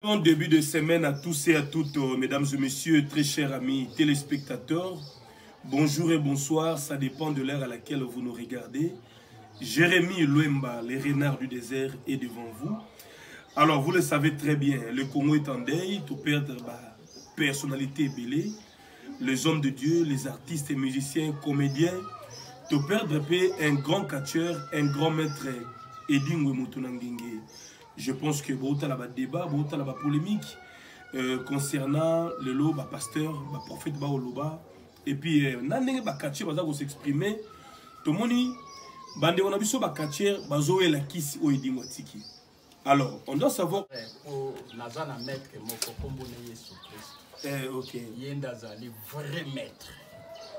Bon début de semaine à tous et à toutes, mesdames et messieurs, très chers amis téléspectateurs. Bonjour et bonsoir, ça dépend de l'heure à laquelle vous nous regardez. Jérémy Luemba, les renards du désert, est devant vous. Alors, vous le savez très bien, le Congo est en deuil, tout perdre bah, personnalité belée. Les hommes de Dieu, les artistes et musiciens, comédiens, tout perdre un grand catcheur, un grand maître, Edingwe Mutunangenge. Je pense que botala ba débat, botala ba polémique concernant lelo ba pasteur, ba prophète ba oloba et puis na ndenge ba catcheur baza ko s'exprimer, tomoni bandeko na biso ba catcheur bazoyela kisi oyo Edingwe atiki. Alors, on doit savoir Po naza na maître moko kombo na Yesu Christ. Ok. Ye nde azali vrai maître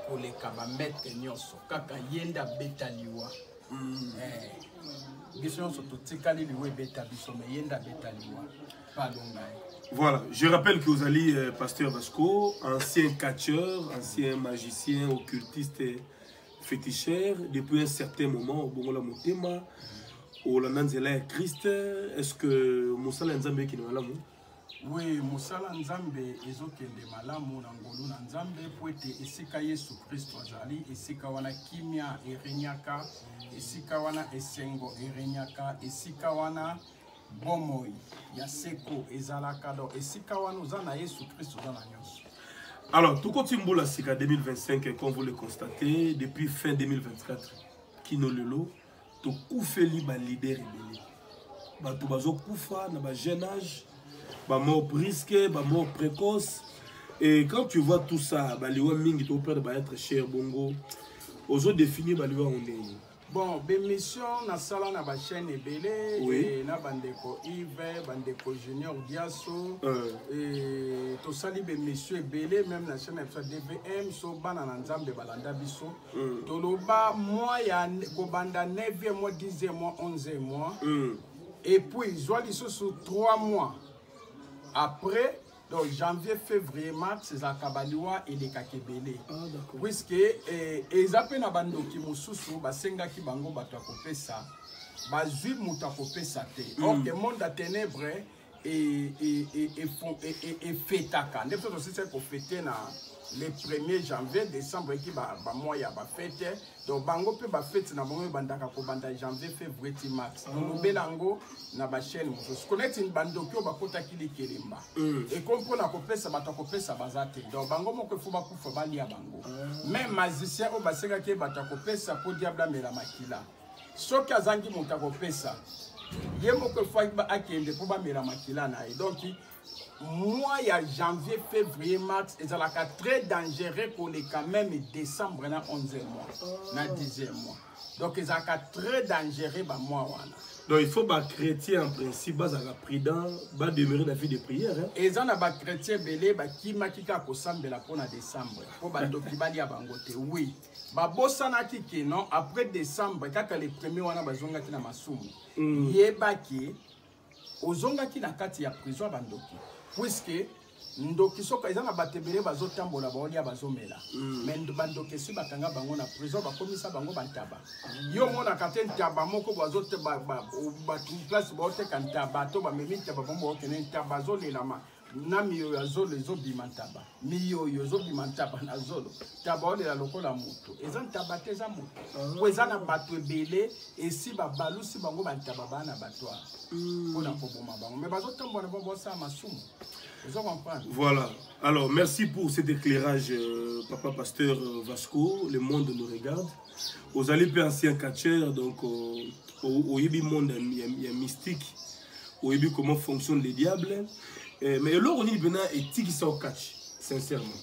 koleka ba maître nyonso, kaka ye nde abeta liwa. Biso nyonso totikali liwa ebeta biso, mais ye nde abeta liwa palonga ye. Voilà, je rappelle que vous allez, pasteur Vasco, ancien catcheur, ancien magicien, occultiste et féticheur, depuis un certain moment, au Bongola Motema, au Lananzela ya Christ, est-ce que mosala Nzambe qui malamu? Oui, mosala Nzambe ezokende malamu na ngolu na Nzambe, po ete esika Yesu Kristo azali, esika wana kimia eregnaka, esika wana esengo eregnaka, esika wana bomoi ya seko ezalaka. Donc esika wana oza na Yesu Kristo, oza na nyonso. Alors, tout continue mbula sika 2025, comme vous le constatez, depuis fin 2024, kino lelo, tokufeli ba leader ebele. Bato bazokufa na ba jeune âge, ba mort brusque, ba mort précoce. Et quand tu vois tout ça, ba liwa mingi to perdre ba être cher bongo, ozo définir ba liwa ndenge. Bon, bémission na sala na ba chaîne ebele, et na bandeko Yves, bandeko Junior Diaso, et tosali bémission ebele même na chaîne ya DVM, so bana na Nzambe balanda biso. Toloba mois ya kobanda 9e mois, 10e mois, 11e mois. Et puis zwa lisusu 3 mois après, donc janvier, février, mars, ezalaka baliwa elekaka ebele. Ah, d'accord. Puisque eza mpe na bandoki mosusu basengaki bango bato ya kopesa, bazwi moto ya kopesa te. Or que monde ya ténèbre efetaka nde biso tosisi kofete na le 1er janvier, décembre eki ba mois ya bafete. Donc bango mpe bafete na bango ebandaka kobanda janvier, février ti mars. Tolobela yango na bachaîne mosusu. Koneti bandoki oyo bakotaki likelemba, ekomi mpona kopesa bato ya kopesa baza te. Donc bango moko efo bakufa balia bango. Même magicien oyo basengaki ye bato ya kopesa mpo diable amela makila, soki azangi moto akopesa, ye moko efo akende mpo bamela makila na ye. Donc mois ya janvier, février, mars ezalaka très dangereux koleka même décembre na 11e mois, na 10e mois. Donc ezalaka très dangereux ba mois wana. Donc il faut ba chrétien en principe bazalaka prudent, bademeurer na vie de prière, hein? Eza na bachrétien ebele bakimaki kaka kosambela mpona décembre mpo bandoki balia bango te. Oui, babosanaki ke non, après décembre kaka le premier wana bazongaki na masumu. Yebaki ozongaki na kati ya prison ya bandoki, puisque ndoki soki eza na bato ebele bazotambola, baolia, bazomela, mais bandoki esi bakanga bango na prison, bakomisa bango bantaba. Yo omonaka te ntaba moko bato place baoteka ntaba to bamemi ntaba, bango baokende ntaba azolelama na miyoyo ya zolo ezobima, ntaba miyoyo ezobima, ntaba na zolo, ntaba olela lokola moto. Eza ntaba te, eza moto. Po eza na bato ebele esi babalusi bango bantaba baa na bato awa mpona koboma bango, mais bazotambola na bango, bosala masumu. Ozo comprendre? Voilà. Alors, merci pour cet éclairage, papa pasteur Vasco. Le monde nous regarde. Ozali mpe ancien catcheur, donc oyebi monde ya mystique, oyebi comment fonctionne le diable. Mais eloko nini mpena etikisa o catch, sincèrement?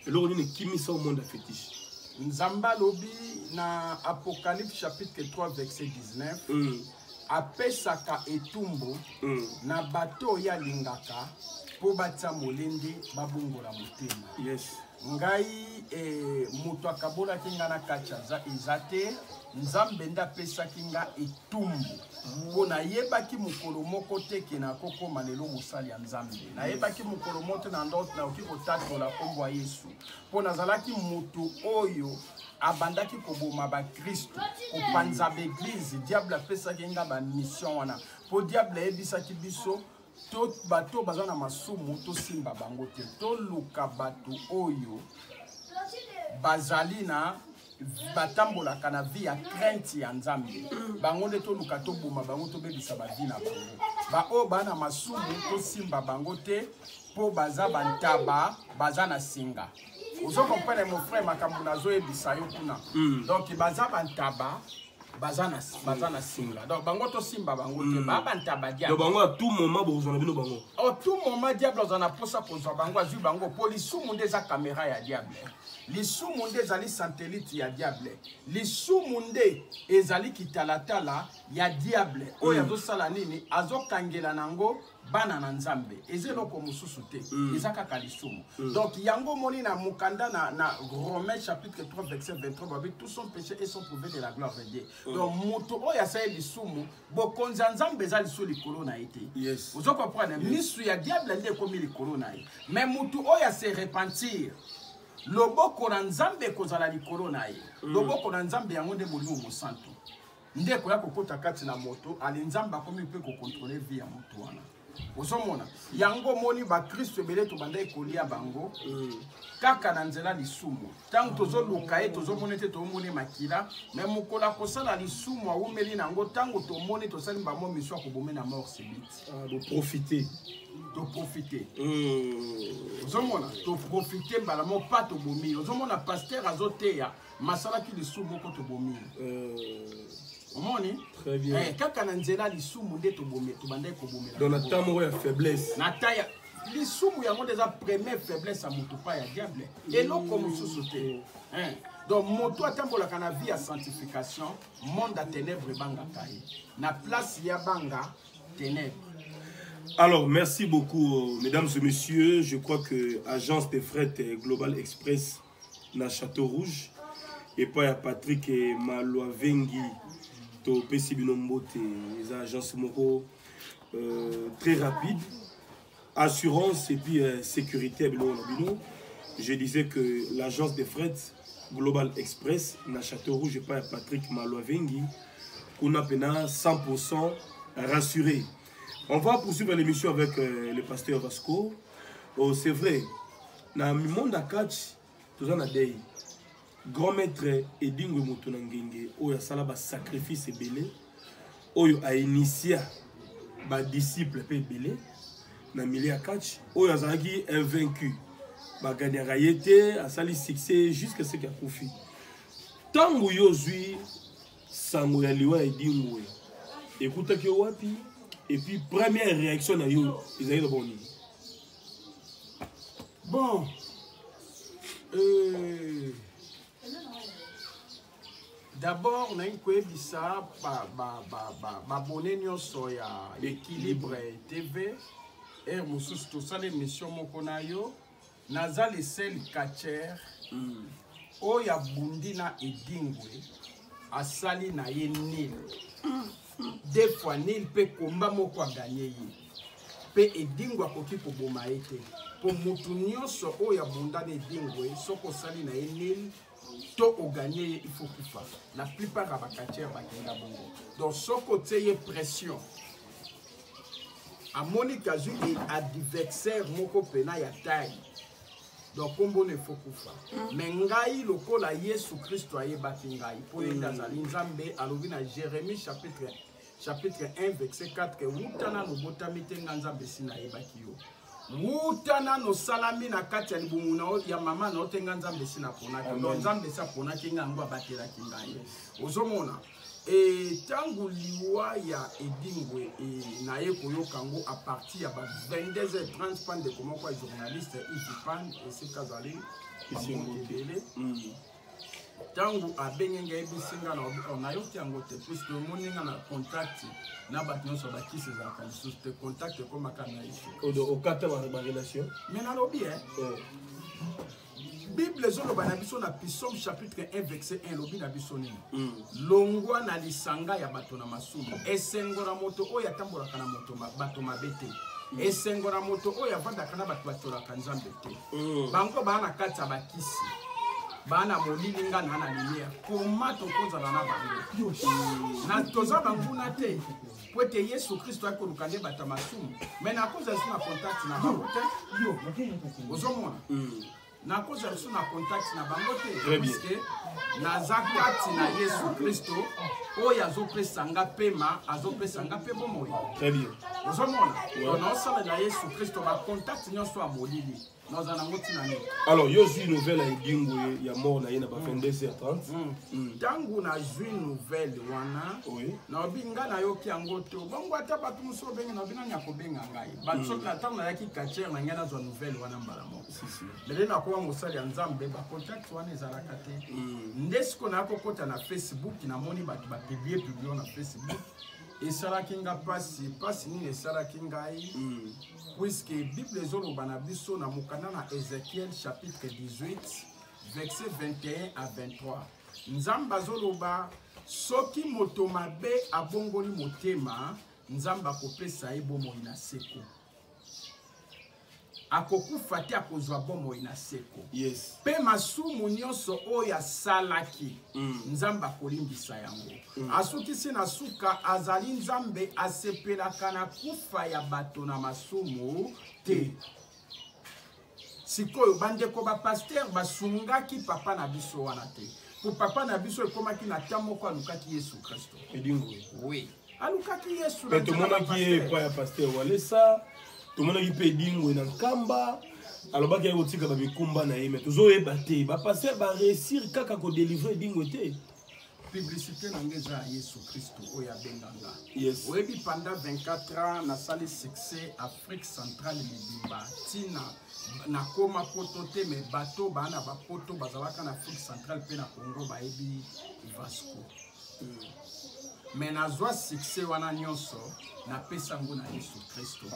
Eloko nini ekimisa o monde ya fétiche? Nzambe alobi na Apocalypse chapitre 3 verset 19, apesaka etumbu na bato oyo alingaka mpo batia molende, babongola motema. Ngai moto akabolaki nga na kati aza eza te. Nzambe nde apesaki nga etumbu mpo nayebaki mokolo moko te ke nakokóma lelo mosali ya Nzambe. Nayebaki mokolo moko te na ndoto nakoki kotatola nkombo ya Yesu, mpo nazalaki moto oyo abandaki koboma bakristo, kopanza baeglize. Diable apesaki nga bamission wana mpo diable ayebisaki biso. To bato baza na masumu tosimba bango te, toluka bato oyo bazali na batambolaka na vie ya crainte ya Nzambe. Bango nde toluka toboma bango, tobebisa bavie na bango. Baoyo baa na masumu tosimba bango te, mpo baza bantaba, baza na singa. Ozo comprendre, mon frère, makambo nazoyebisa yo kuna? Donc baza bantaba, baza na singa. Donc bango tosimba bango te, baa bantaba, diable. Donc bango, à tout moment bokozwa na bino bango. Au tout moment diable aza na mposa kozwa bango, azwi bango, mpo lisumu nde eza caméra ya diable, lisumu nde ezali satellite ya diable, lisumu nde ezali kitalatala ya diable oyo azosala nini? Azokangela nango bana na Nzambe. Eza eloko mosusu te, eza kaka lisumu. Donc yango omoni na mokanda na Romain chapitre 3 verset 23, babi: "Tous sont péchés et sont privés de la gloire de Dieu." Donc moto oyo asali lisumu, bokonzi ya Nzambe eza lisusu likolo na ye te. Ozo comprendre? Misu ya diable nde ekomi likolo na ye. Mais motu oyo ase repentir, loboko na Nzambe ekozala likolo na ye. Loboko na Nzambe yango nde Molimo Mosantu, nde ekoya kokota kati na moto. Ale, Nzambe akomi mpe kocontrôler vie ya moto wana. Ozomona yango, omoni bakristo ebele tobandaki kolia bango kaka na nzela lisumu. Ntango tozoluka ye, tozomona ete tomoni makila, me mokolo akosala lisumu, awumeli nango. Ntango tomoni, tosali bango miso akobome na mort subite. Ah, boprofite. Toprofite. Ozomona, toprofite mbala moko pa tobomi. Ozomona, pasteur azoteya, masalaki lisumu moko, tobomi ye. Omoni? Très bien. Kaka na nzela lisumu nde tobomi, tobandaki kobomela. Donc na temps moko ya faiblesse. Na ta ya lisumu, yango nde eza première faiblesse ya motu pa ya diable, eloko mosusu te. Hein. Donc moto atambolaka na vie ya sanctification, monde ya ténèbre ebangaka ye na place ya banga ténèbre. Alors, merci beaucoup, mesdames et messieurs. Je crois que Agence des fret Global Express na Château Rouge, et pas à Patrick et Maloavengi, topesi bino mbote. Eza agence moko très rapide, assurance et puis sécurité ya biloko na bino. Je disais que l'agence des fret Global Express na Château Rouge, epai ya Patrick Maloavengi, kuna pena 100% rassuré. On va poursuivre l'émission avec le pasteur Vasco. Oh, c'est vrai, na monde ya catch toza na deuil. Grand maître Edingwe, moto na ngenge oyo asala basacrifice ebele, oyo ainitia badisciple mpe ebele na milieu ya catch, oyo azalaki invaincu, bagagnaka ye te, asali succès jusqu'à ce akufi. Ntango yo ozwi sango ya liwa ya Edingwe, ekutaki yo wapi? Et puis première réaction na yo ezalaki na boni? Bon, d'abord nayi koyebisa babone nyonso ya Équilibre TV. Heure mosusu tosala émission moko na yo. Naza le seul catcheur oyo abundi na Edingwe, asali na ye nil, deux fois nil, mpe komba moko aganye ye, mpe Edingwe akoki koboma ye te, mpo motu nyonso oyo abunda na Edingwe, soki osali na ye nil to oganye ye, il faut kufa. La plupart ya bacatcheurs bakenda bongo. Donc soki otie ye pression, amoni kazwi adversaire moko pena ya taille, donc nkombo il faut kufa. Me ngai, lokola Yesu Kristo ayebaki ngai, mpo ye nde azali Nzambe, alobi na Jérémie chapitre 1 verset 4: "Wuta nano obotami te, nga Nzambe esi nayebaki yo. Wuta nano osalami na kati ya libumu na ya mama na yo te, nga Nzambe esi naponaki." Donc Nzambe esi aponaki ngai, yango abatelaki ngai. Ozomona, ntango liwa ya Edingwe naye koyoka yango à partir ya ba 22h30 mpa ndeko moko ya journaliste Ivi Pan, esika azali bambote ebele. Ntango abenge ngai, ayebisi nga na oh, nayoki yango te, puisque omoni nga na contact na bato nyonso bakisi ezalaka lisusu te, contact ekomaka na Yesu. Okata barelation? Mais nalobi Bible ezoloba na biso na Psaume chapitre 1 verset 1, elobi na biso nini? Longwa na lisanga ya bato na masumu. Esengo na moto oyo atambolaka na moto bato mabe te. Esengo na moto oyo avandaka na bato batiolaka Nzambe te. Bango baa na kati ya bakisi. Baa na molili, nga na na lumière. Koma tokozala na bango na toza banguna te, po ete Yesu Kristo akoluka nde bato ya masumu. Mais nakozala lisusu na contact na bango te, ozomona? Nakozala lisusu na contact na bango te, puisque naza kati na Yesu Kristo oyo azopesa nga pema, azopesa nga mpe bomoi. Ozomona? Donc naosalela Yesu Kristo. Bacontact nyonso ya molili, naza nango ntina nini? Alors, yo ozwi nouvelle ya Edingwe, ya mort na ye na ba 22h30? Ntango nazwi nouvelle wana, naobi nga nayoki yango to bongo, ata bato mosusu obenge, naobi nani akobenga ngai. Bato soki na ntango nayaki quartier na ngai, nazwa nouvelle wana mbala moko. Mele nakoma mosali ya Nzambe, bacontact wana ezalaka te. Nde siko naya kokɔta na Facebook, namoni bato bapublier publier na Facebook. Esalaki nga mpasi. Mpasi nini esalaki ngai? Puisque Bible ezoloba na biso na mokanda na Ézéchiel chapitre 18, verset 21 à 23, Nzambe azoloba: soki moto mabe abongoli motema, Nzambe akopesa ye bomoi na seko, akokufa te, akozwa bomoi na seko. Mpe masumu nyonso oyo asalaki, Nzambe akolimbisa yango. Asukisi na suka: azali Nzambe asepelaka na kufa ya bato na masumu te. Sikoyo bandeko bapasteur basungaki papa na biso wana te, po papa na biso ekomaki na ta moko alukaki Yesu Kristo. Edingwe? Oui, alukaki Yesu. Mpe tomonaki ye epai ya pasteur Walesa, tomonaki mpe Edingwe na Nkamba, alobaki aye kotika bamikumba na ye. Mais tozoyeba te, bapasteur baréussir kaka kodélivrer Edingwe te. Publicité na nga eza ya Yesu Kristo oyo abenganga. Oyebi, pendant 24 ans nasali succès Afrique centrale mobimba, ntina nakóma poto te. Mais bato baa na bapoto bazalaka na Afrique centrale mpe na Congo bayebi Vasco. Mais nazwa succès wana nyonso, napesa yango na Yesu Kristo.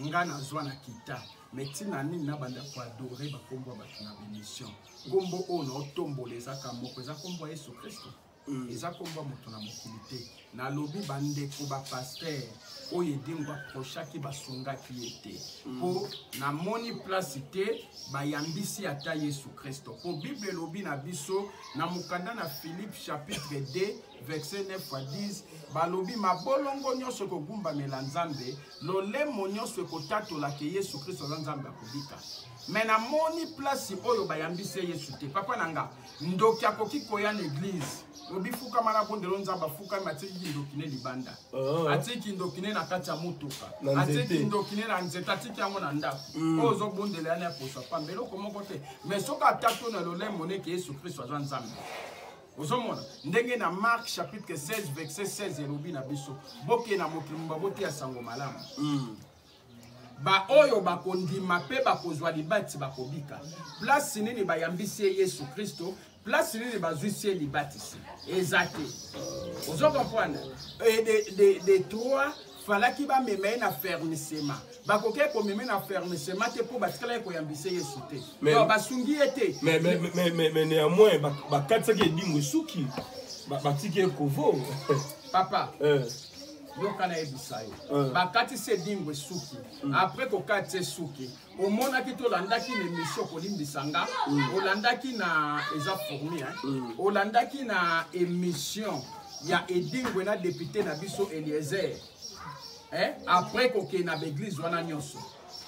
Nga nazwa na kita. Mais ntina nini nabanda koadorer bakombo ya bato na bémission? Nkombo oyo naotombola ezaka moko, eza nkombo ya Yesu Kristo. Eza nkombo ya moto na mokili te. Nalobi bandeko bapasteur oyo Edingwe approchaki, basungaki ye te, mpo namoni place te bayambisi ata Yesu Kristo. Mpo Bible elobi na biso na mokanda na Philippe chapitre 2, verset 9 à 10, balobi mabolongo nyonso ekogumbamela Nzambe, lolemo nyonso ekotatola ke Yesu Kristo aza Nzambe, akobika. Mais namoni place oyo bayambisi ye Yesu te. Papa na nga, ndoki akoki koya na église, obi fukama na bondelo Nzambe, afukami, atiki kindoki ne libanda. Atiki ndoki ne na kati ya motuka. Na atiki nzete. Ndoki ne na nzete, atiki yango na ndako. Oyo ozobondela yani aposwa pamba, eloko moko te. Mais soki atato na lolemo neke Yesu Kristo aza Nzambe, ozomona ndenge na Marc chapitre 16, verset 16 elobi na biso: bokende na mokili mobimba, boteya sango malamu. Baoyo bakondima mpe bakozwa libatisi bakobika. Place nini bayambisi ye Yesu Kristo? Place nini bazwisi ye libatisi? Eza te. Ozo comprendre? Et de trois falaki bamema ye na affermissement, bakoki komema na affermissement te, mpo batikalaki koyambisa Yesu te. Donc basungi ye te. Mais néanmoins bakatisaki Edingwe suki, batiki ye kovo. Papa, yoka, nayebisa yo. Bakatisi Edingwe suki. Après kokatisa esuki, omonaki, tolandaki na émission, kolimbisa nga, olandaki na eza fourmi, hein? Olandaki na émission ya Edingwe na député na biso Eliezer, eh? Après kokende na baéglise wana nyonso,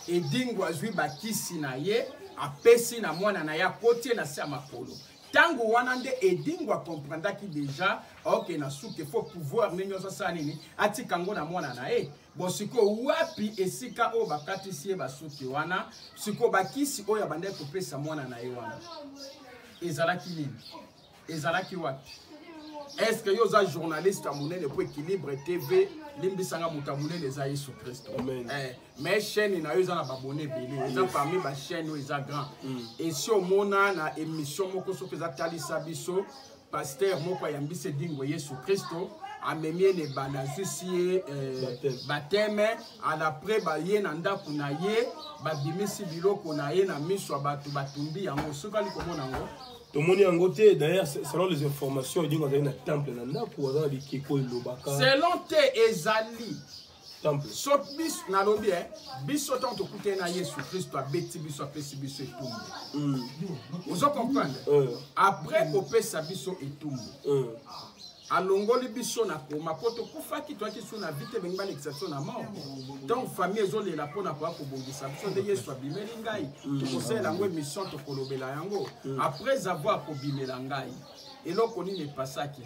Edingwe azwi bakisi na ye, apesi na mwana na ye, akoti ye na se ya makolo. Ntango wana nde Edingwe acomprendaki déjà aoke na suki, faut pouvoir nde nyonso asala nini, atika yango na mwana na ye. Bon, sikoyo wapi esika oyo bakatisi ye basuki wana? Sikoyo bakisi oyo abandaki kopesa mwana na ye wana ezalaki nini? Ezalaki wapi? Est ce que yo oza journaliste ya monene po Équilibre TV? Limbisanga, moto ya monene eza Yesu Kristo. Amen. Mais chaîne na yo eza na babone ebele, eza parmi bachaîne oyo eza grand. Esi omona na émission moko, soki eza talisa biso pasteur moko ayambisi Edingwe Yesu Kristo, amemi ye na ebanda, azwisi ye Baptême. Baptême, après baye na ndako na ye, babimisi biloko na ye na miso ya bato, batumbi yango. Soki ali komona yango? Tomoni yango te. D'ailleurs, selon les informations, Edingwe azali na temple na ndako, aza na bikeko elobaka. Selon te, ezali. Temple. So biso nalobi eh, biso ntango tokutani na Yesu Kristo, abeti biso, apesi biso etumbu. Ozo comprendre? Après kopesa biso etumbu, alongoli biso na coma, mpo tokufaki, toyaki su na vie te, bengi balekisa biso na mort. Donc famille ezolela mpona koya kobongisa biso, nde Yesu abimeli ngai. Tokosalela yango émission, tokolobela yango. Après avoir kobimela ngai, eloko nini epasaki?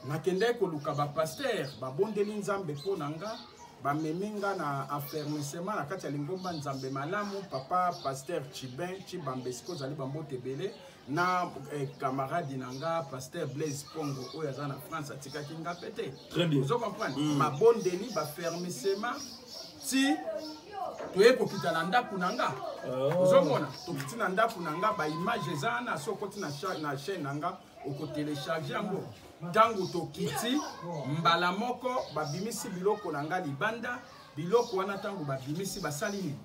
Nakendaki koluka bapasteur, babondeli Nzambe mpo na nga, bamemi nga na affermissement na kati ya lingomba Nzambe Malamu. Papa pasteur Chibin Chibambe, esika ozali, bambote ebele na camarade na nga pasteur Blaise Pongo oyo aza na France, atikaki nga pe te. Très bien. Ozo comprendre? Babondeli, bafermissement, ti toye kokita na ndako na nga. Ozomona, tokiti na ndako na nga, baimage eza wana. So okoti na chaîne na nga, okotélécharger yango. Ntango tokiti, mbala moko babimisi biloko na nga libanda. Biloko wana, ntango babimisi, basali nini?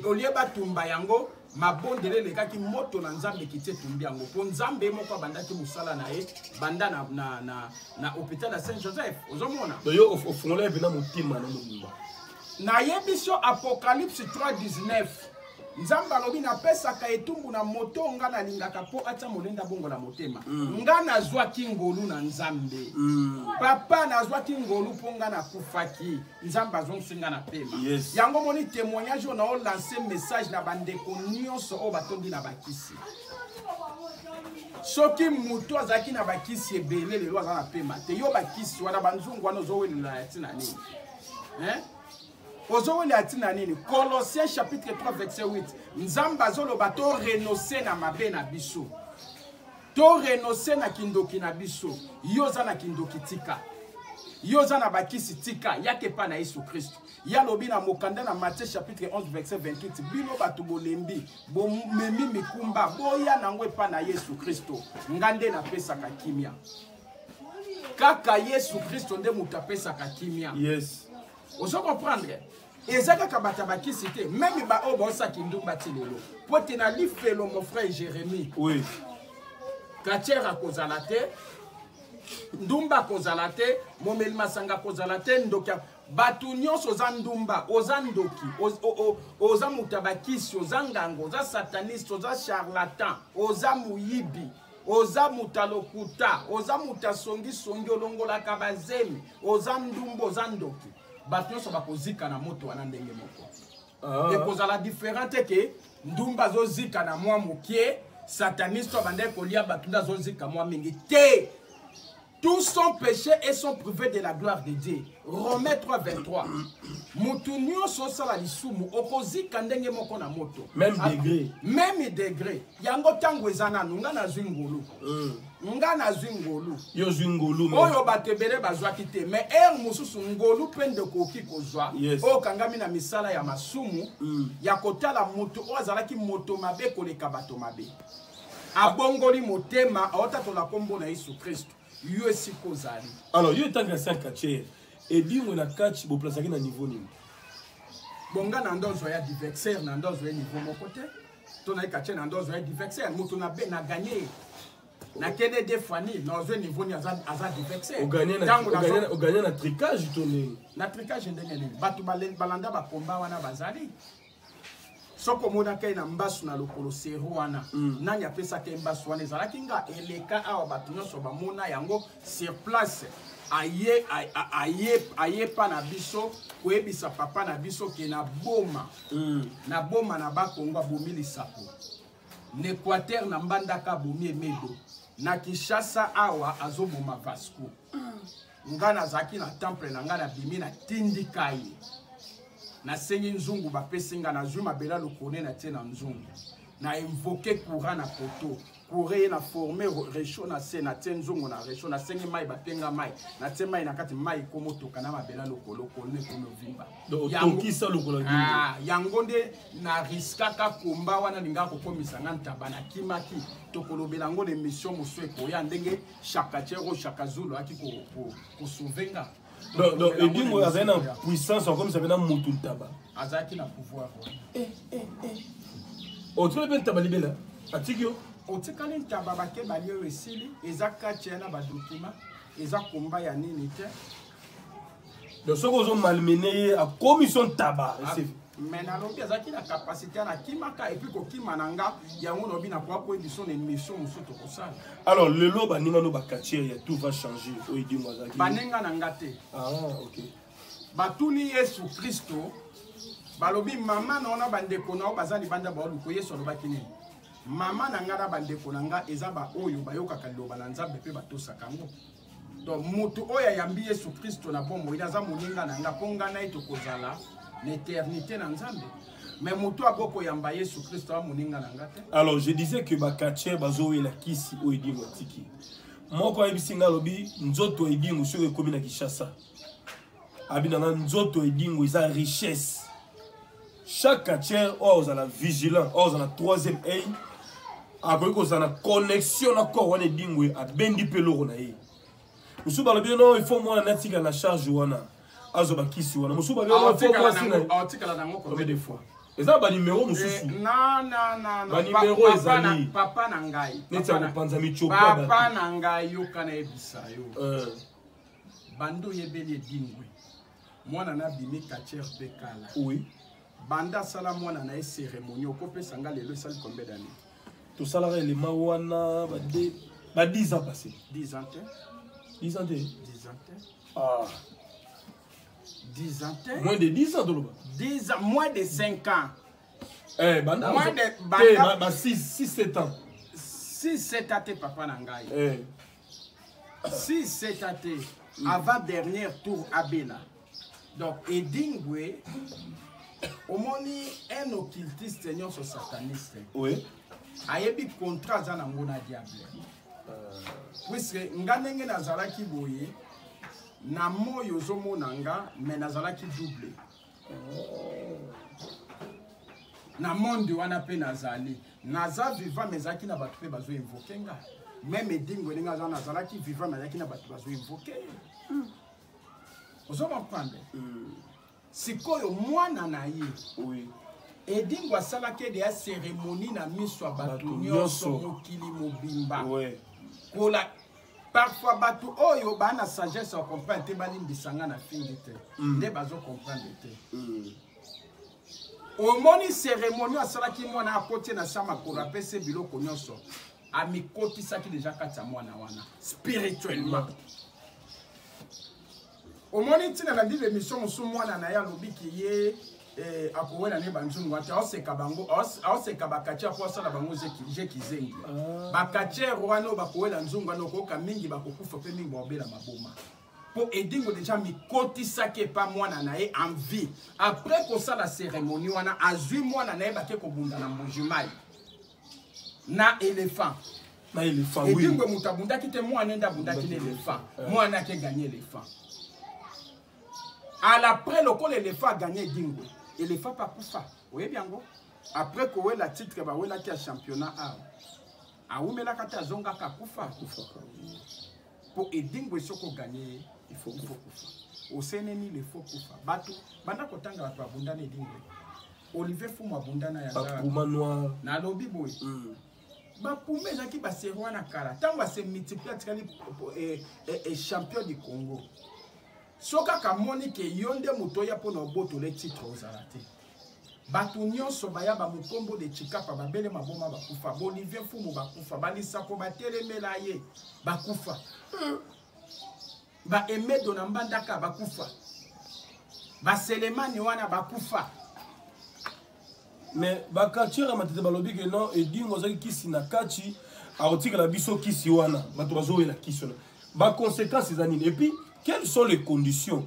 Au lieu batumba yango, mabondele elekaki, moto na Nzambe ekiti, etumbi yango, mpo Nzambe moko abandaki mosala na ye banda na hôpital ya Saint Joseph. Ozomona? Donc yo ofungola mpena motema na mobimba. Nayebi so Apocalypse 3:19, Nzambe alobi: napesaka etumbu na moto nga nalingaka, mpo atia molenda bongo na motema. Nga nazwaki ngolu na Nzambe. Papa, nazwaki ngolu mpo nga nakufaki, Nzambe azongisi nga na pema. Yango moni témoignage oyo naolance message na bandeko nyonso oyo batondi na bakisi. Soki moto azalaki na bakisi ebele, lelo aza na pema te. Yo, bakisi wana, banzungu wana, ozowelela ya ntina nini, hein? Ozowelela ntina nini? Colossiens chapitre 3 verset 8, Nzambe azoloba to renonce na mabe na biso, to renonce na kindoki na biso. Yo oza na kindoki, tika. Yo oza na bakisi, tika. Yaka epai na Yesu Kristo. Ye alobi na mokanda na Matthieu chapitre 11 verset 28: bino bato bolembi, bomemi mikumba, boya nango epai na Yesu Kristo, nga nde napesaka kimia. Kaka Yesu Kristo nde moto apesaka kimia. Ozo comprendre? Eza kaka bato ya bakisi te, même baoyo baosaki ndumba ti lelo, po ete na lifelo, mon frère Jérémie, catcheur akozala te, ndumba akozala te, momeli masanga akozala te, ndoki. Bato nyonso, oza ndumba, oza ndoki, oza moto ya bakisi, oza nganga, oza sataniste, oza charlatan, oza moyibi, oza moto ya lokuta, oza moto ya songisongi, olongolaka bazemi, oza ndumba, oza ndoki, bato nyonso bakozika na moto wana ndenge moko. Ekozala différent te ke ndumba azozika na mwa mokie, sataniste oyo abandaki kolia bato nde azozika mwa mingi te. Tous sont péchés et sont privés de la gloire de Dieu. Romains 3, 23. Mutu nyonso osala lisumu, okozika ndenge moko na moto. Même degré. Même degré. Yango ntango eza nanu, nga nazwi ngolu. Nga nazwi ngolu. Yo ozwi ngolu. Oyo bato ebele bazwaki te. Mais heure mosusu ngolu mpe ndeko okoki kozwa. Oyo okangami na misala ya masumu, ya kotala moto oyo azalaki moto mabe koleka bato mabe, abongoli motema, aotatola nkombo na Yesu Kristo. Yo esika ozali. Alors yo, etangi ancien catcheur, Edingwe na catch boplasaki na niveau nini? Bon, nga na ndozwa ya adversaire, na ndozwa ya niveau moko te. To naye catcheur, na ndozwa ya adversaire, moto na be na gagné, nakende de fani, nazwa niveau nini? Aza adversaire. Ogagné na tricage to ndenge? Na tricage ndenge nini? Bato balanda bakomba wana bazali. Soki omonaka ye na mbasu na lokolo sero wana, nani apesaka ye mbasu wana? Ezalaki nga. Eleka awa, bato nyonso bamona yango sur place. Aye aye ayepa na biso koyebisa papa na biso ke na boma, na boma na Bakongo, abomi lisapo na Équateur, na Mbandaka abomi Emedo, na Kinshasa awa azoboma Vasco. Nga nazalaki na temple na nga, nabimi, natindika ye, nasengi nzungu, bapesi nga, nazwi mabele lokone, natie na nzungu, na invoqué courant na poto, courant ye na forme réchaud na se, natie nzungu na réchaud, nasengi mai, bapenga mai, natie mai na kati, mai ekomotoka na mabele lokolo kolone ekomi ovimba. Otokisa lokola? Ah, yango nde na riskaka komba wana, lingaka kokomisa nga ntaba, nakimaki. Tokolobela yango na émission mosusu ekoya, ndenge Shaka Chero, Shaka Zulu ayaki kosauver nga. Donc Edingwe azali na puissance akomisa mpe na motu ntaba? Azalaki na pouvoir wana. Otikali mpe ntaba libela, atiki yo? Otikali ntaba, bake bali oyo esili, eza kati ya na badocument. Eza combat ya nini te. Donc soki ozo malmener ye akomi son taba. Ah, mais nalobi azalaki na capacité wana akimaka et puis kokima na nga yango nalobi nakoka koyebisa na émission mosusu tokosala. Alors lelo baninga no bacatcheurs ya tout va changer oyo Edingwe azalaki. Baninga na nga te. Ah ok. Batuni Yesu Kristo balobi mama na wana bandeko na yo baza libanda baoluko. Yesu alobaki nini? Mama na nga na bandeko na nga eza baoyo bayokaka liloba na Nzambe mpe batosaka yango. Donc moto oyo ayambi Yesu Kristo na bomoi aza moninga na nga, mpo nga na ye tokozala na éternité na Nzambe. Mais moto akoki koyamba Yesu Kristo aza moninga na nga te. Alors je disais que bacatcheurs bazowela kisi oyo Edingwe atiki. Moko ayebisi nga alobi nzoto Edingwe soki ekomi na Kinshasa, abi na nga nzoto Edingwe eza richesse. Chaque catcheur oyo ozala vigilant, oyo ozala troisième œil, akoki kozala na connexion na corps wana Edingwe abendi mpe eloko na ye. Mosusu balobi non, il faut mwana natika na charge wana azwa bakisi wana. Mosusu balobi non, il faut mwasi na aotikala nango combien de fois? Eza banimero mosusu. Non, non, non, non. Banimero ezali. Papa na ngai. Neti ya kopanza michopo. Papa na ngai, yoka na yebisa yo. Bando oyebeli Edingwe. Mwana na bimi catcheur pe kala. Oui. Banda sala mwana na ye cérémonie okopesa nga lelo esali combien d'années? Tosalaka elema wana ba de ba 10 ans passé. 10 ans te. 10 ans te. 10 ans te. Ah. 10 ans te. Moins de 10 ans toloba. 10 ans, moins de 5 ans. Eh banda moins de banda ba 6 6 7 ans. 6 7 ans te papa na ngai. Eh. 6 7 ans te. Avant dernier tour abela. Donc Edingwe omoni un occultiste nyonso sataniste. Oui. Ayebi contrat aza nango na diable. Puisque nga ndenge nazalaki boye na moi ozomona nga mais nazalaki double. Na monde wana pe nazali. Naza vivant mais ezalaki na bato pe bazo invoquer nga. Même Edingwe ndenge aza nazalaki vivant mais ezalaki na bato bazo invoquer. Ozo comprendre? Sikoyo mwana na ye. Oui. Edingwe asalaki ede ya cérémonie na miso ya bato nyonso mokili mobimba. Ouais. Kola parfois bato oyo ba na sagesse ya comprendre te balimbisa nga na fingi te. Nde bazo comprendre te. Omoni cérémonie asalaki mwana akoti na sa makolo apesi biloko nyonso. Amikotisaki déjà kati ya mwana wana spirituellement. Omoni ntina na ndibe émission mosusu mwana na ye alobiki ye akowela ne banzungu ate aoseka bango, aoseka bakatier po asala bango jekizengi. Bakatier wana oyo bakowela nzungu wana okoyoka mingi bakokufa pe mingi baobela maboma. Po Edingwe déjà mikotisaki epa mwana na ye en vie. Après kosala cérémonie wana azwi mwana na ye bake kobunda na Mbujimayi na éléphant. Na éléphant, oui. Edingwe moto abundaki te, mwana nde abundaki na éléphant. Mwana ake gagner éléphant. À l'après lokola éléphant a gagné Edingwe, éléphant pa kufa. Oyebi yango? Après kowela titre bawelaki ya championnat A. Awumelaka te azongaka kufa. Po Edingwe soko gagner, il faut il faut kufa. Oseneni le faut kufa. Bato banda kotanga bato abundana Edingwe. Olivier Fumu abundana ya Ba Puma noir. Nalobi boye. Ba Puma ezalaki ba serwa na kala. Tango ba se multiplier atikali, champion du Congo. Soki kaka moni ke yo nde moto ya pona obotole titre ozala te. Bato nyonso baya ba mokombo de Tshikapa babele maboma bakufa, Olivier Fumu bakufa, balisako batelemela ye bakufa. Ba Emedo na Mbandaka bakufa. Ba Selemani wana bakufa. Mais ba quartier ya Matete balobi ke non, Edingwe azalaki kisi na kati, akotikala biso kisi wana, bato bazowela kisi wana. Ba conséquences eza nini? Et puis quelles sont les conditions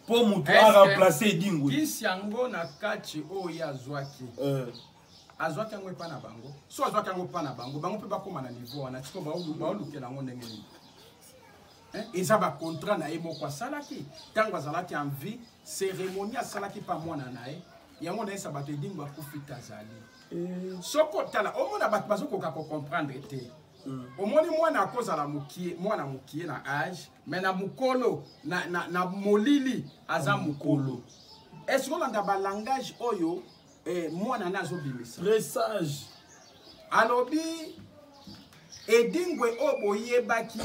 pour moto Est-ce a que remplacer Edingwe? Kisi yango na kati oyo ye azwaki. Azwaki yango epa na bango. So azwaki yango epa na bango, bango mpe bakóma na niveau wana. Sikoyo baolukela yango ndenge nini? Hein? Eza ba contrat na ye moko asalaki ntango azalaki en vie, cérémonie asalaki pa mwana na ye. Yango na ye sa bato Edingwe akufi te azali. Soko otala, omona bato bazokoka ko comprendre te. Omoni mwana akozala mokie, mwana mokie na âge, mais na mokolo, na molili aza mokolo. Est-ce que olanda ba langage oyo, mwana na azobimisa? Très sage. Alobi Edingwe oyo boyebaki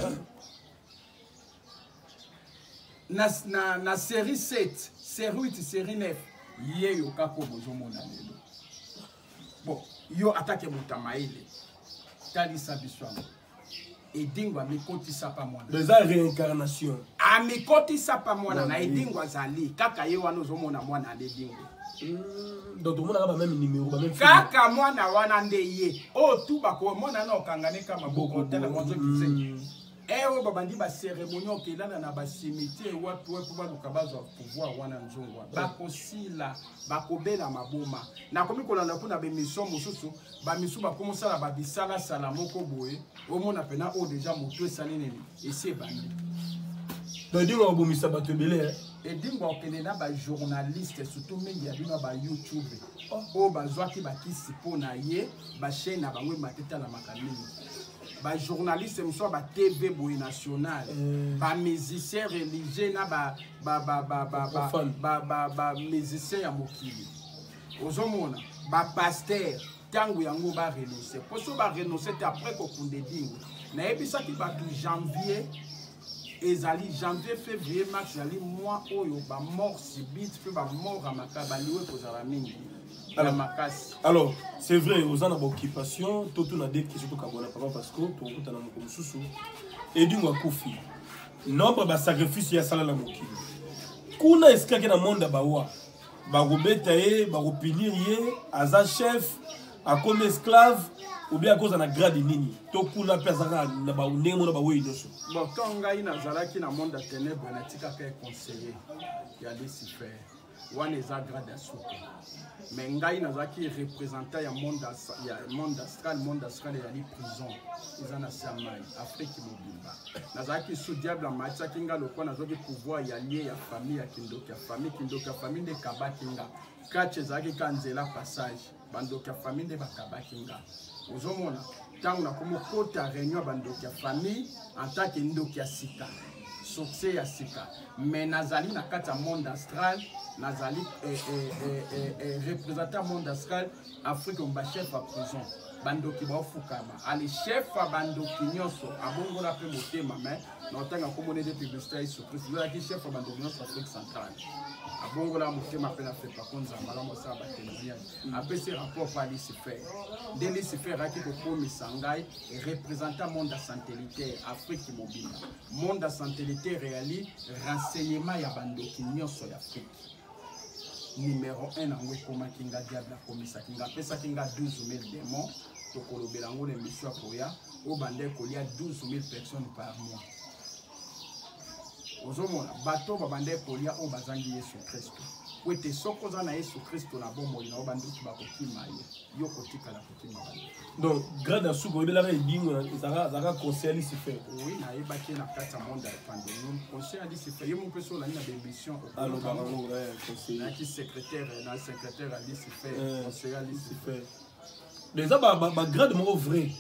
Na, na, na série 7, série 8, série 9, ye yo kaka oyo bozomona lelo. Bon, yo atake moto ya mayele, talisa biso yango. Edingo amikotisa pa mwana. Eza réincarnation. Amikotisa pa mwana na Edingo azali kaka ye wana ozomona mwana na Edingo. Donc tomonaka ba même numéro ba même kaka mwana wana nde ye oyo tu bakomona na okangane ka maboko tala mwanzo kizengi. Eh oyo babandi ba cérémonie okelana na ba cimetière wapi wapi baluka bazwa pouvoir wana nzongwa bakosila bakobela maboma. Nakomi kolanda kuna ba émission mosusu bamisu bakomosala babisalasala moko boye omona pena oyo deja motu esali nini esi ebandi. Donc Edingo akobomisa bato ebele. Edingo akokende na bajournaliste surtout mingi ya bino ya bayoutube oyo bazwaki bakisi mpo na ye bachaine na bango emate etalamaka mingi. Bajournaliste mosusu ya batv boye national, bamusicien religieux na bamusicien ya mokili ozomona bapaster ntango yango barenonce mpo so barenonce te après kokunda Edingo. Nayebisaki bato janvier ezali janvier, février, mars ezali mois oyo bamort subite mpe bamort ya makasi baliwe ekozala mingi ya makasi. Alors c'est vrai oza na baoccupation totuna de question tokabwana papa parce que tokokutana moko mosusu. Edingo akufi nombre basacrifice ye asala na mokili kuna esikaki na monde ya bawa bakobeta ye bakopinir ye aza chef akomi esclave ou bien akoza na grade nini to kuna mpe azalaka na ndenge mona bawei nyonso. Bon, ntango ngai nazalaki na monde ya ténèbre natikaka ye conseiller ya Lucifer wana eza grade ya suka mais ngai nazalaki représentant ya monde, ya monde astral. Monde astral ezali prison eza na se ya mai Afrique mobimba. Nazalaki sous diable amatiaki nga lokwa nazwaki pouvoir ya lie ya famille ya kindoki ya famille. Kindoki ya famille nde ekabaki nga kati ezalaki ka nzela passage bandoki ya famille nde bakabaki nga. Ozomona ntango nakomi okota réunion ya bandoki ya famille en tant que ndoki ya sika succès ya sika mais nazali na kati ya monde astral nazali représentant monde astral Afrique ba chef ya prison bandoki baofukama ale chef ya bandoki nyonso abongola mpe motema mais na otanga komona ete publicité ya Yesu Christ ezalaki chef ya bandoki nyonso Afrique centrale abongola motema mpe na fepako Nzambe alamu asala batémoignage apesi rapport pa Lucifer nde Lucifer ayaki kokomisa ngai représentant monde satellitaire Afrique mobimba. Monde satellitaire eyali renseignement ya bandoki nyonso ya Afrique numéro 1 yango ekomaki nga diable akomisaki nga apesaki nga 12 000 démons tokolobela yango na émission ya koya oyo banda ekolia 12 000 personnes par mois. Ozomona bato babanda kolia oyo bazangi Yesu Kristo po ete soki oza na Yesu Kristo na bomoi na yo bandoki bakokima yo yo kotikala kokima bandoki. Donc grade ya suka oyebelaka Edingo ezalaka conseiller Lucifer. Oui, nayebaki na kati ya monde ya pandémie conseiller Lucifer ye mo mpe so olandi na baémission alobaka yango conseiller nayaki secrétaire na secrétaire ya Lucifer conseiller Lucifer. Donc eza bagrade moko vrai.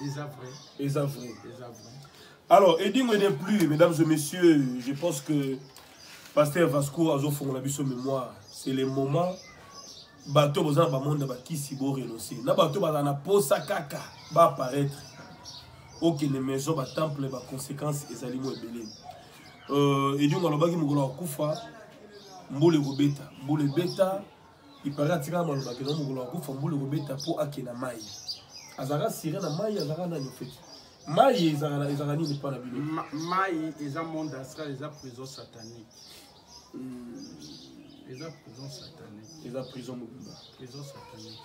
Eza vrai. Eza vrai. Eza vrai. Alors Edingo n'est plus, mesdames et messieurs, je pense que pasteur Vasco azofongola biso mémoire. C'est le moment bato boza na bamonde bakisi borenonce na bato bazala na posa kaka baapparaître okende maison batemple baconséquence ezali mo ebele. Edingo alobaki mokolo akufa mbula ekobeta mbula ebeta ipare atikala malobaki na mokolo akufa mbula ekobeta mpo akenda mai azalaka sire na mai azalaka nani ofeti mai ezalaka nini mpa na bino? Mai eza monde astral eza prison satanique. Eza prison satanique. Eza prison mobimba. Prison satanique.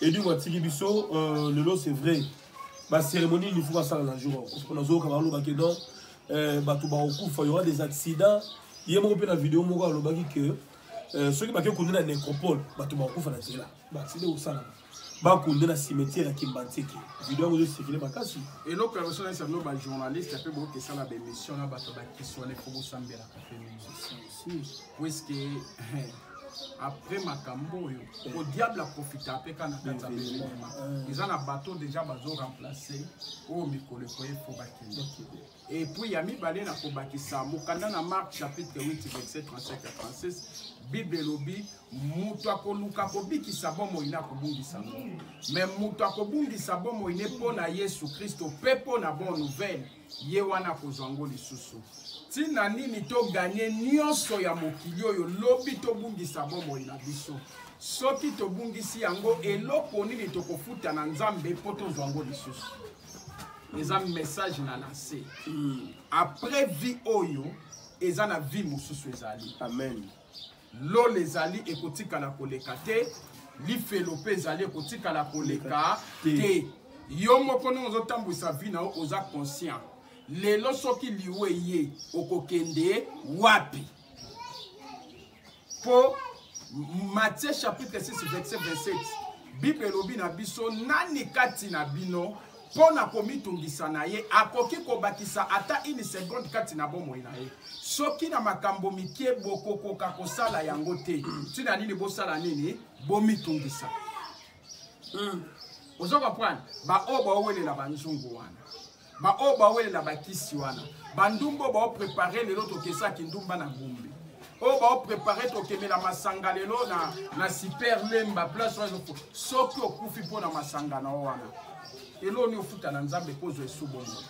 Edingo atiki biso lelo c'est vrai bacérémonie nini fo basala na jour akufa mpo nazoyoka balobaki donc bato bakokufa y aura des accidents. Ye moko mpe na video moko alobaki ke soki bake kunde na nécropole bato bakokufa na nzela baaccident ekosalama bakunde na cimetière ya Kimbanseke video yango ezocircule makasi. Eloko ya biso nayesa bino bajournaliste mpe bokesala baémission na bato bakisi wana efo bosambelaka mpe mingi puisque après makambo oyo o diable aprofita mpe kaka na kati ya baévénement eza na bato déjà bazoremplace oyo mikolo ekoye fo bakende. Et puis ya mibale na kobakisa mokanda na Marc chapitre 8 verset 35 à 36 Bible elobi moto akoluka kobikisa bomoi na akobungisa ngo mais moto akobungisa bomoi ne mpo na Yesu Kristo mpe mpo na bonne nouvelle ye wana akozwa ngo lisusu. Ntina nini toganye nyonso ya mokili oyo lobi tobungisa bomoi na biso? Soki tobungisi yango, eloko nini tokofuta na Nzambe mpo tozwa yango lisusu? Eza message na lance. Après vie oyo, eza na vie mosusu ezali. Amen. Lola ezali ekotikala koleka te, lifelo mpe ezali ekotikala koleka te. Yo moko ndenge ozotambwisa vie na yo, oza conscient. Lelo soki liwa eye, okokende wapi? Mpo Matthieu chapitre 6 verset 27, Bible elobi na biso, nani kati na bino mpo na komitungisa na ye akoki kobakisa ata une seconde kati na bomoi na ye? Soki na makambo mike bokokoka kosala yango te, ntina nini bosala nini bomitungisa? Ozo comprendre? Baoyo baowelela banzungu wana, baoyo bawelela bakisi wana, bandumba oyo baoprépare lelo tokesaki ndumba na gumbi, oyo baoprépare tokemela masanga lelo na super lemba place wana. Soki okufi mpo na masanga na yo wana, eloni ofuta na Nzambe kozwa esu bongo?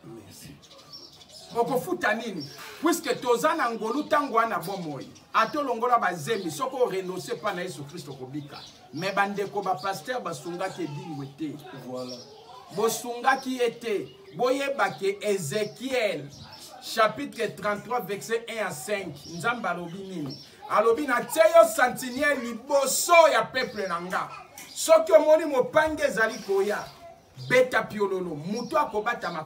Merci. Okofuta nini? Puisque toza na ngolu ntango wana bomoi, ata olongola bazemi, soki orenonce mpa na Yesu Kristo, okobika. Me bandeko bapasteur basungaki Edingwe te. Voilà. Bosungaki ye te. Boyebake Ezekiel chapitre 33 verset 1 à 5, Nzambe alobi nini? Alobi, natie yo sentinelle liboso ya peuple na nga. Soki omoni mopange ezali koya, beta piololo, moto akobatama.